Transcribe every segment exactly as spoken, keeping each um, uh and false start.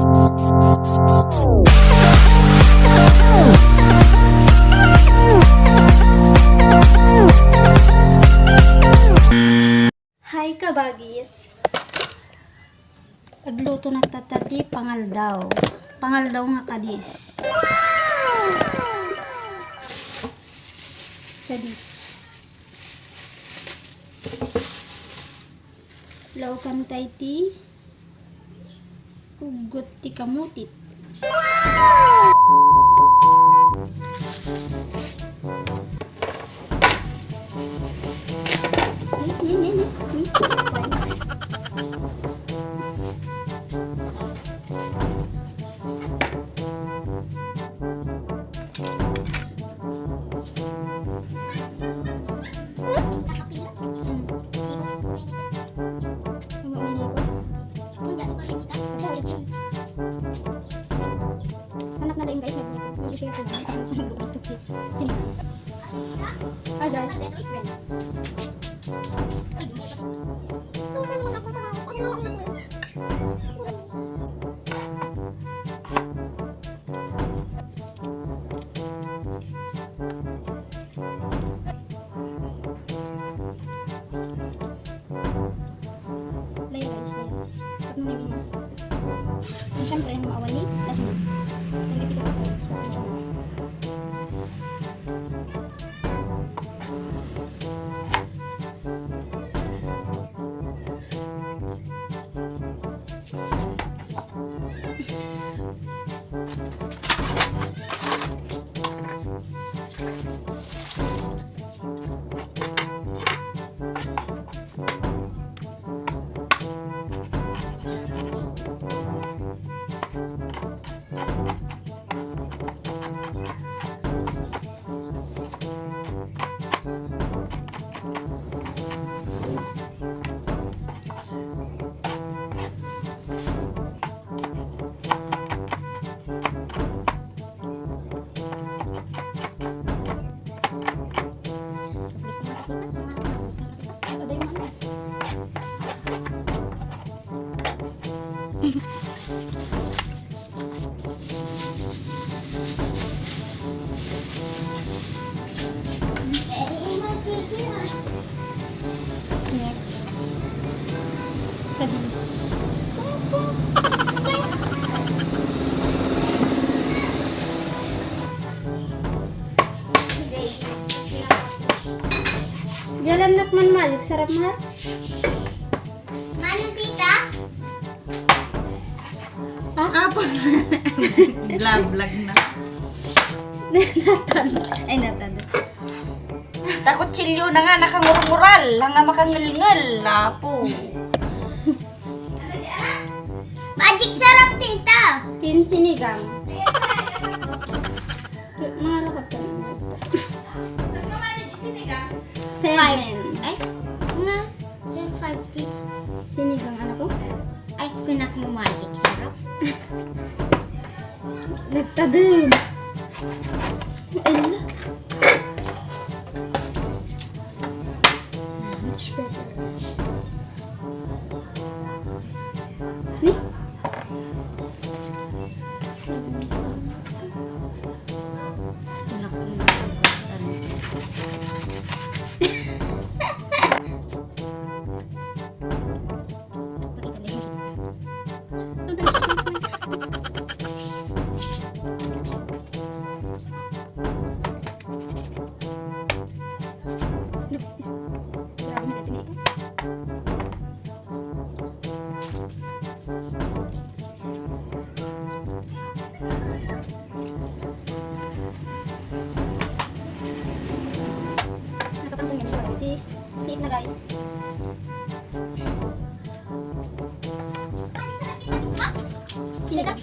Hi, kabagis. Agluto na tatta ti pangaldaw. Pangaldaw nga kadis. Kadis. Laokan tay ti uggot ti kamutit. Ni, ni, ni, ni, ni. Anak na dayon, guys, nagluto. Mag-share ko na kasi nagluto. Sino? Ah, guys. Lay rice na yan. Tapno na yung mas. And syempre, ang maawan ni lason. Ang gipit ko, mas, mas, mas. Next. Kadis. Jalan nak man, Magic Sarap, Mar. Manong tita? Ah? Apo. Vlog, vlog na. Natad. Ay, natad. Ta kutsilyo na nga, nakangurangural, nga makangilngil, apo. Magic Sarap, tita. Pinsinigang. Marakat ka naman. Seven. Five. Ay, nga. Seven five, tita. Sinigang, anak ko? Ay, kunak mo Magic Sarap. Nagtadem. Ala. Much better. Ni? Nakapantun yan siya. Iti, siit na, guys. Sinigang.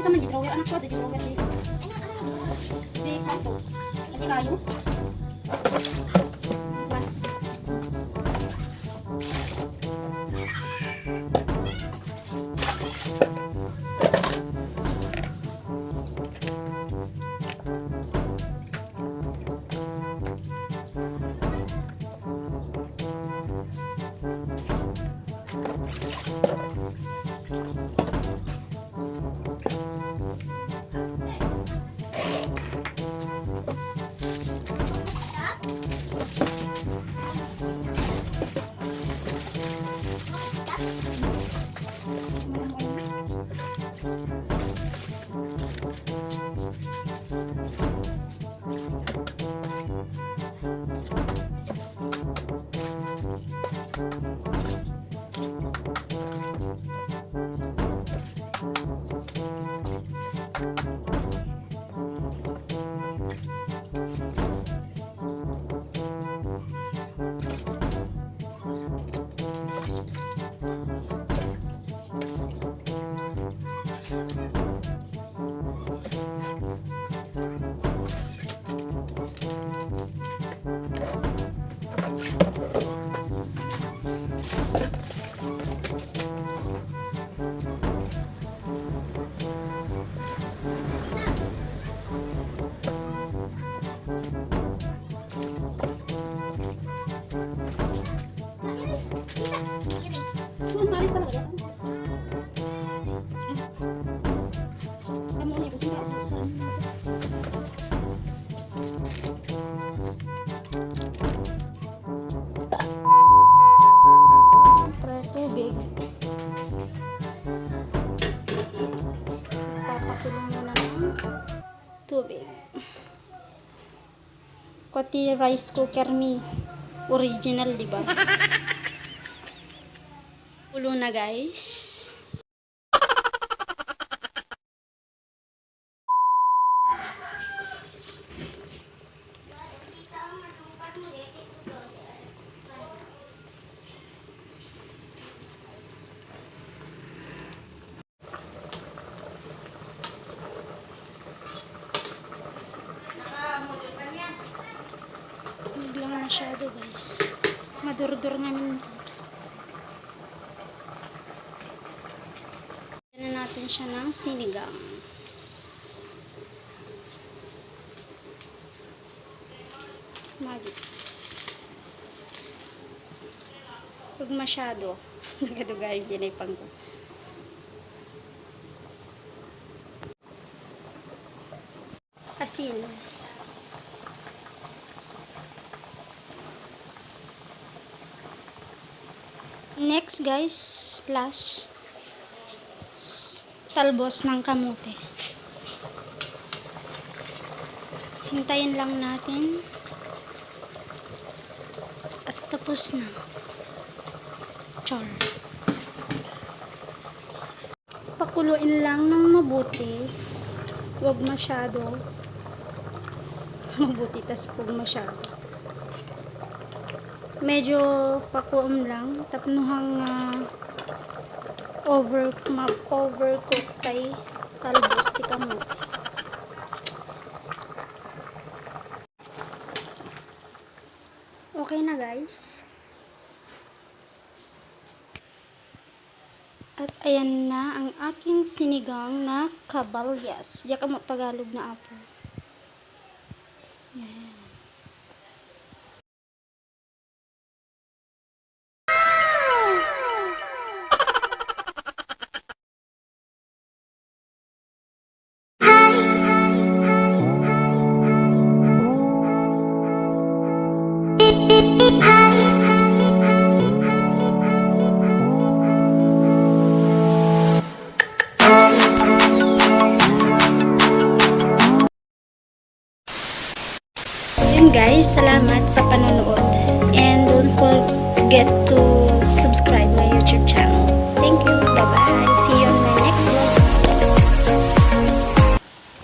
Naman di drawer, anak ko, di drawer, di. Di kwarto. Di kayo. Plus. Siyempre, tubig. Papakulo muna ng tubig. Kua ti rice cooker mi. Original, di ba? Kulo na, guys. Huwag lang masyado, guys. Madurdor nga min. Lagyan na natin siya ng sinigang. Magi. Huwag masyado. Nagaduga yung ginaypan ko. Asin. Next, guys, last, s-, talbos ng kamote. Hintayin lang natin. At tapos na. Char. Pakuluin lang ng mabuti. Huwag masyado. Mabuti, tas huwag masyado. Medyo pakuam lang. Tapno nga over, ma-overcook tay talbos ti kamote. Okay na, guys. At ayan na ang aking sinigang na kabalyas. Diak ammo Tagalog na, apo. Yan. Yun guys, salamat sa panonood. And don't forget to subscribe my YouTube channel.